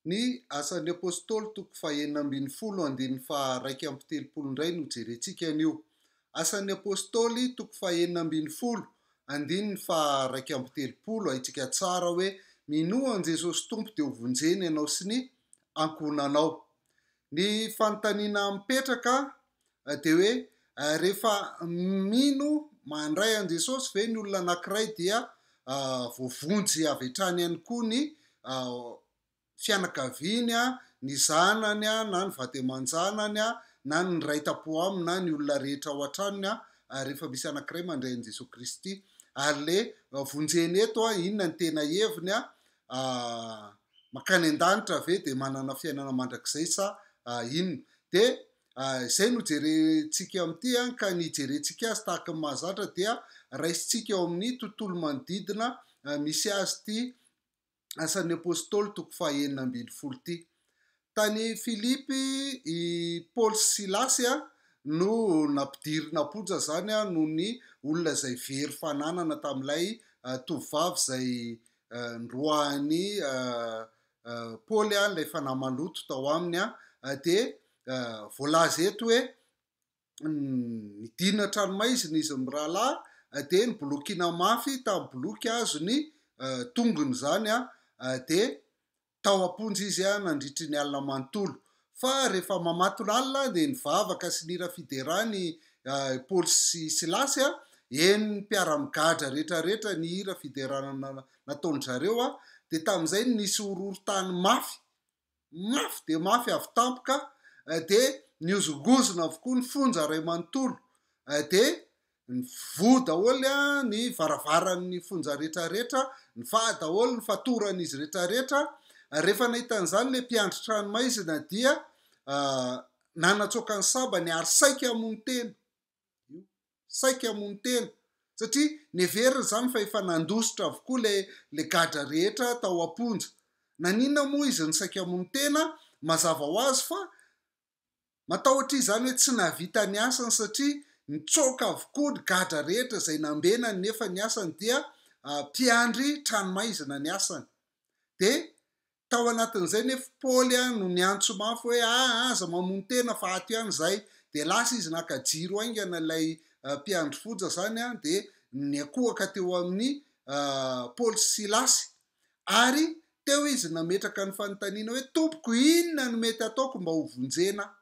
Ny Asan'ny Apostoly toko fahenina ambin'ny folo andininy faha-31 indray no jerentsika anio. Asan'ny Apostoly toko fahenina ambin'ny folo andininy faha-31, haintsika tsara hoe minoa an'i Jesosy Tompo dia ho vonjena ianao sy ny ankohonanao. Ny fanontaniana mipetraka dia hoe rehefa mino mandray an'i Jesosy ve ny olona anankiray dia voavonjy avy hatrany ihany koa ny fianakaviany, ny zanany na ny vady aman-janany na ny ray tampo aminy na ny olona rehetra ao an-tranony rehefa misy anankiray mandray an'i Jesosy Kristy. Ary le vonjena eto, inona ny tena heviny? Mankany an-danitra ve dia manana fiainana mandrakizay sa inona? Dia izay no jerentsika amin'ity, ka ny hijerentsika azy tahaka ny mahazatra dia raisintsika ao amin'ny tontolo manodidina misy azy ity Asan'ny Apostoly toko faha-16 ity. Tany Filipy i Paoly sy Silasy no nampidirina am-ponja izany noho ny olona izay very fananana tamin'ilay tovovavy izay noroahin'i Paoly ilay fanahy maloto tao aminy. Dia voalaza eto hoe nidina an-tranomaizina izy mirahalahy dia nibolokiana mafy tamin'ny boloky hazo ny tongony izany dia tao am-ponja izy nandritry ny alina manontolo. Fa rehefa mamatona alina dia nivavaka sy nihira fiderana i Paoly sy Silasy, henon'ny mpiara-migadra rehetrarehetra ny hira fiderana nataon-dry zareo, dia tamin'izay no nisy horohorontany mafy mafy dia mafy avy tampoka dia nihozongozona avokoa ny fonja iray manontolo dia nivoha daholo ny varavaran'ny fonja rehetrarehetra, nivaha daholo ny fatoran'izy rehetrarehetra. Rehefa nahita an'izany ilay mpiandry tranomaizina dia nanatsoaka ny sabany ary saika hamono tena. io, saika hamono tena, satria neveriny izany fa efa nandositra avokoa ilay ilay gadra rehetra tao am-ponja. Naninona moa izy no saika hamono tena? Mazava ho azy fa matahotra izy izany hoe tsy nahavita ny asany satria nitsoaka avokoa ny gadra rehetra izay nambenany nefa ny asany dia mpiandry tranomaizina ny asany. Dia Tao anatin'izay nefa Paoly no niantso mafy hoe, Aa, aza mamono tena fa ato ihany izahay. Dia lasa izy naka jiro haingana ilay mpiandry fonja izany dia niankohoka teo amin'i Paoly sy Silasy. Ary teo izy nametraka ny fanontaniana hoe, Tompoko, inona no mety hataoko mba ho vonjena aho?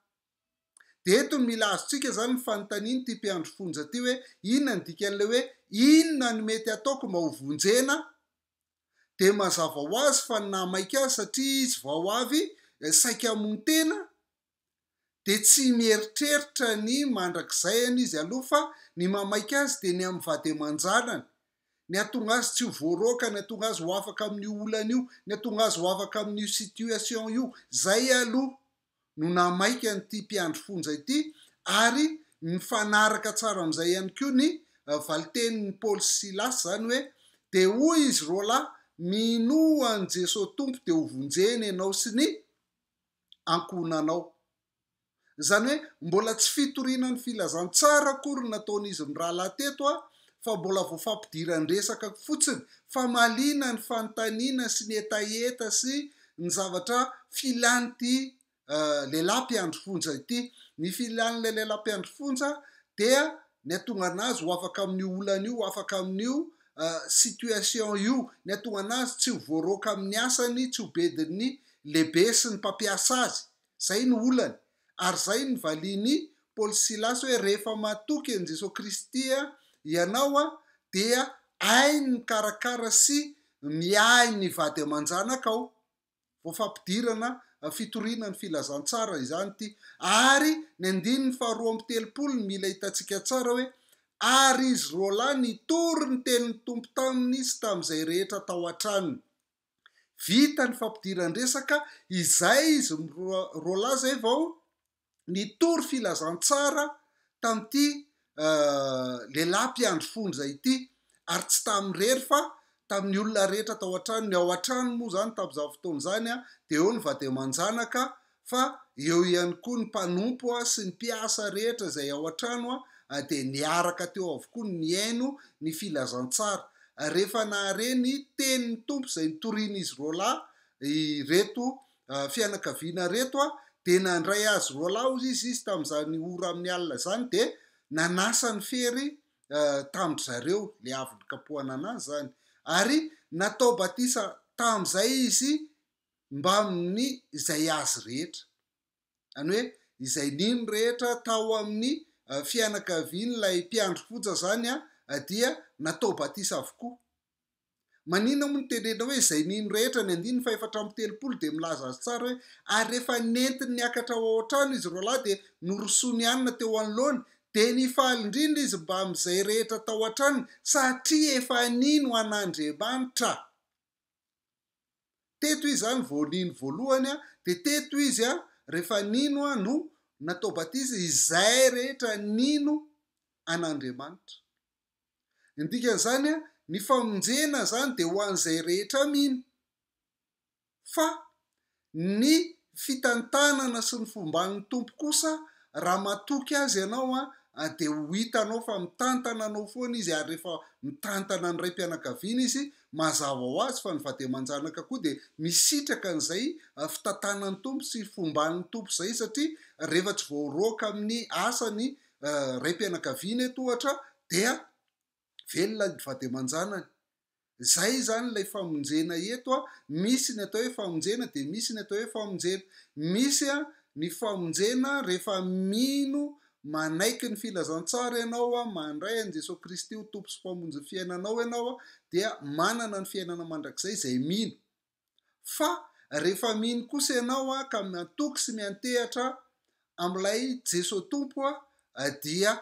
Dia eto no mila azontsika izany ny fanontanian'ity mpiandry fonja ity hoe, inona ny dikan'ilay hoe, inona no mety hataoko mba ho vonjena aho? Dia mazava ho azy fa ny nahamaika azy satria izy vao avy saika hamono tena dia tsy mieritreritra ny mandrakizay any izy aloha fa ny mahamaika azy dia ny amin'ny vady aman-janany, ny hahatonga azy tsy ho voaroaka, ny hahatonga azy ho afaka amin'io olana io, ny hahatonga azy ho afaka amin'io situation io, izay aloha. no nahamaika an'ity mpiandry fonja ity ary mifanaraka tsara amin'izay ihany koa ny valitenin'i Paoly sy Silasy izany hoe, dia hoy izy roalahy, minoa an'i Jesoa Tompo dia ho vonjena ianao sy ny ankohonanao. Izany hoe mbola tsy fitoriana ny filazantsara akory no nataon'izy mirahalahy teto fa mbola vao fampidiran-dresaka fotsiny, famaliana ny fanontaniana sy ny hetaheta sy ny zavatra filan'ity lehilahy mpiandry fonja ity. Ny filan'ilay lehilahy mpiandry fonja dia ny hahatonga anazy ho afaka amin'io olana io, ho afaka amin'io situation io, ny hahatonga anazy tsy ho voaroaka amin'ny asany, tsy ho bedin'ny lehibe sy ny mpampiasa azy. Izay no olany. Ary izay no valian'i Paoly sy Silasy hoe rehefa matoky an'i Jesoa Kristy ianao dia hainy mikarakara sy miahy ny vady aman-janakao. Vao fampidirana fitoriana ny filazantsara izany ity. Ary ny andininy faharoa amby telopolo no mila hitantsika tsara hoe ary izy roalahy nitory ny tenin'ny Tompo taminy sy tamin'izay rehetra tao an-tranony. Vita ny fampidiran-dresaka, izay izy roalahy izay vao nitory filazantsara tamin'ity lehilahy mpiandry fonja ity, ary tsy tamin'ny irery fa tamin'ny olona rehetra tao an-trano. Ny ao an-trano moa izany tamin'izany fotoana izany dia eo ny vady aman-janaka fa eo ihany koa ny mpanompo sy ny mpiasa rehetra izay ao an-trano dia niaraka teo avokoa nihaino ny filazantsara. Rehefa nahare ny tenin'ny Tompo izay nitorian'izy roalahy ireto fianakaviana ireto dia nandray azy roalahy hozy izy izy tamin'izany ora amin'ny alina izany dia nanasa ny fery tamin-dry zareo, ilay avy nikapohana anazy izany, ary natao batisa tamin'izay izy mbamin'ny izay azy rehetra. Izany hoe izay nino rehetra tao amin'ny fianakavian'ilay mpiandry fonja izany dia natao batisa avokoa. Maninona moa no tenenina hoe izay nino rehetra? Ny andininy faha-34 dia milaza azy tsara hoe, Ary rehefa nentiny niakatra ho ao an-trano izy roalahy dia norosoany hanina teo anoloany, dia nifaly indrindra izy mbamin'izay rehetra tao an-tranony, satria efa nino an'Andriamanitra. Teto izy izany vao nino voalohany, dia teto izy rehefa nino no natao batisa, izay rehetra nino an'Andriamanitra. Ny dikan'izany, ny famonjena izany dia ho an'izay rehetra mino. Fa ny fitantanana sy ny fomban'ny Tompo kosa, raha matoky Azy ianao dia ho hitanao fa mitantana anao foana Izy, ary rehefa mitantana ny raim-pianakaviana Izy, mazava ho azy fa ny vady aman-janaka koa dia misitraka an'izay fitantanan'ny Tompo sy fomban'ny Tompo izay, satria rehefa tsy voaroaka amin'ny asany raim-pianakaviana eto ohatra dia velona ny vady aman-janany. Izay izany ilay famonjena eto a, misy ny atao hoe famonjena dia misy ny atao hoe famonjena. Misy ny famonjena rehefa mino manaiky ny filazantsara ianao a, mandray an'i Jesoa Kristy ho Tompo sy Mpamonjy ny fiainanao ianao a, dia manana ny fiainana mandrakizay izay mino. Fa rehefa mino kosa ianao ka matoky sy miantehatra amin'ilay Jesoa Tompo dia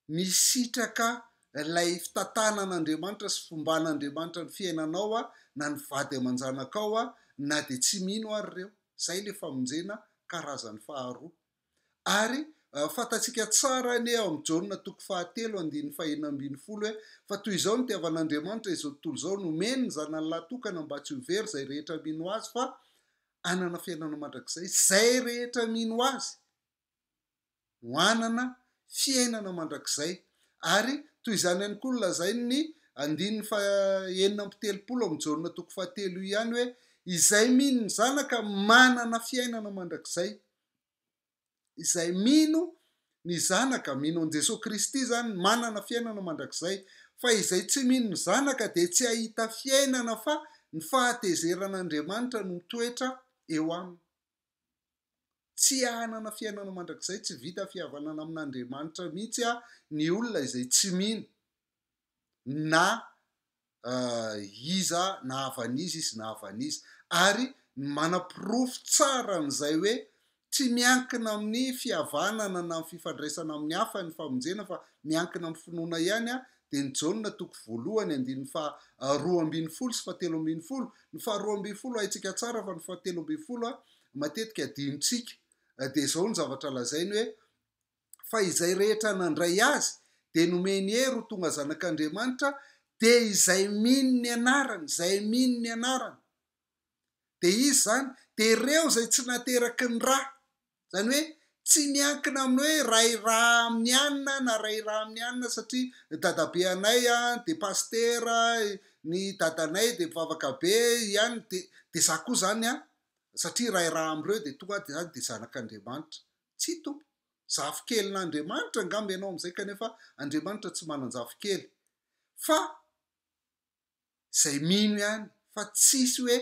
misitraka ilay fitantanan'Andriamanitra sy fomban'Andriamanitra ny fiainanao na ny vady aman-janakao na dia tsy mino ary ireo. Izay ilay famonjena karazany faharoa. Ary fantatsika tsara anie ao amin'ny Jaona toko fahatelo andininy fahenina ambin'ny folo hoe, Fa toy izao no nitiavan'Andriamanitra izao tontolo izao, nomeny ny Zanany lahy tokana mba tsy ho very izay rehetra mino Azy fa hanana fiainana mandrakizay. Izay rehetra mino Azy no hanana fiainana mandrakizay. Ary toy izany ihany koa no lazain'ny andininy faha-36 ao amin'ny Jaona toko fahatelo io ihany hoe, Izay mino ny Zanaka manana fiainana mandrakizay. Izay mino ny Zanaka, mino an'i Jesoa Kristy izany, manana fiainana mandrakizay. Fa izay tsy mino ny Zanaka dia tsy hahita fiainana fa ny fahatezeran'Andriamanitra no mitoetra eo aminy. Tsy hanana fiainana mandrakizay, tsy vita fihavanana amin'Andriamanitra mihitsy ny olona izay tsy mino na iza na havan'iza izy na havan'iza. Ary ny manaporofo tsara an'izay hoe tsy miankina amin'ny fihavanana na amin'ny fifandraisana amin'ny hafa ny famonjena fa miankina amin'ny finoana ihany dia ny Jaona toko voalohany andininy faha 12 sy faha 13. Ny faha 12 haintsika tsara fa ny faha 13 matetika adinontsika. Dia izao ny zavatra lazainy hoe fa izay rehetra nandray Azy dia nomeny hery ho tonga zanak'Andriamanitra, dia izay mino ny anarany, izay mino ny anarany. Dia izy izany, dia ireo izay tsy nateraky ny ra, izany hoe tsy miankina amin'ny hoe ray ra amin'ny anona na ray ra amin'ny anona satria dadabe anay dia pasitera, ny dadanay dia mpivavaka be ihany, dia dia za koa izany an, satria ray ra amin'ireo dia tonga dia zany dia zanak'Andriamanitra. Tsia Tompo. Zafikelin'Andriamanitra angamba ianao amin'izay kanefa Andriamanitra tsy manan-jafikely. Fa izay mino ihany fa tsisy hoe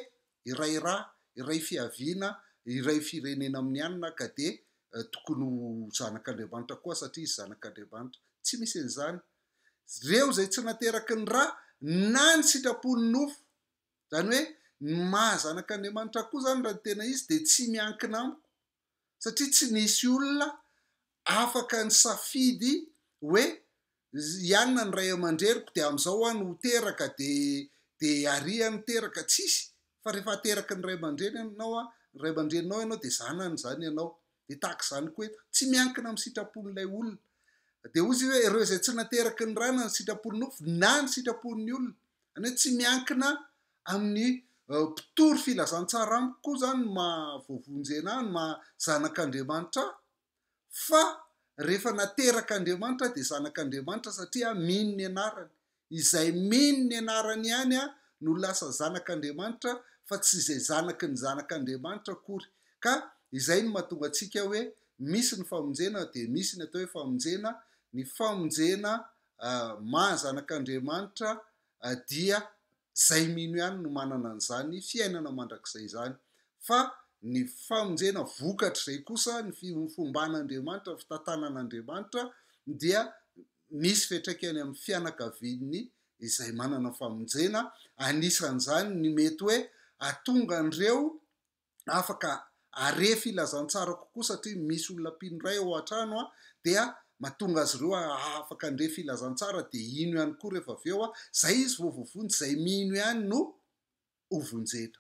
iray ra, iray fiaviana, iray firenena amin'ny anona ka dia tokony ho zanak'Andriamanitra koa satria izy zanak'Andriamanitra. Tsy misy an'izany. Ireo izay tsy nateraky ny ra na ny sitrapon'ny nofo, izany hoe ny maha zanak'Andriamanitra koa izany raha ny tena izy dia tsy miankina amiko. satria tsy nisy olona afaka nisafidy hoe i anona ny ray aman-dreniko dia amin'izao aho no ho teraka dia dia ary aho no teraka, tsisy fa rehefa ateraky ny ray aman-dreny ianao an, ny ray aman-dreninao ianao dia zanany izany ianao, dia tahaka izany koa eto, tsy miankina amin'ny sitrapon'ilay olona, dia hoy izy hoe ireo izay tsy nateraky ny ra na ny sitrapon'ny nofo na ny sitrapon'ny olona, Izany hoe tsy miankina amin'ny mpitory filazantsara amiko koa izany ny maha voavonjy anah, ny maha zanak'Andriamanitra ahy, fa rehefa naterak'Andriamanitra aho dia zanak'Andriamanitra satria aho mino ny anarany. Izay mino ny anarany ihany no lasa zanak'Andriamanitra fa tsy izay zanaky ny zanak'Andriamanitra akory. Ka izay no mahatonga antsika hoe misy ny famonjena dia misy ny atao hoe famonjena, ny famonjena maha zanak'Andriamanitra dia izay mino ihany no manana an'izany fiainana mandrakizay izany. Fa ny famonjena vokatr'izay kosa, ny fomban'Andriamanitra, ny fitantanan'Andriamanitra dia misy fiantraikany amin'ny fianakavian'ny izay manana famonjena, anisan'izany ny mety hoe hahatonga an'ireo afaka hare filazantsara kokoa satria misy olona mpino iray ao an-trano dia mahatonga azy ireo afaka handre filazantsara dia hino ihany koa rehefa avy eo, izay izy vao voavonjy, izay mino ihany no hovonjena.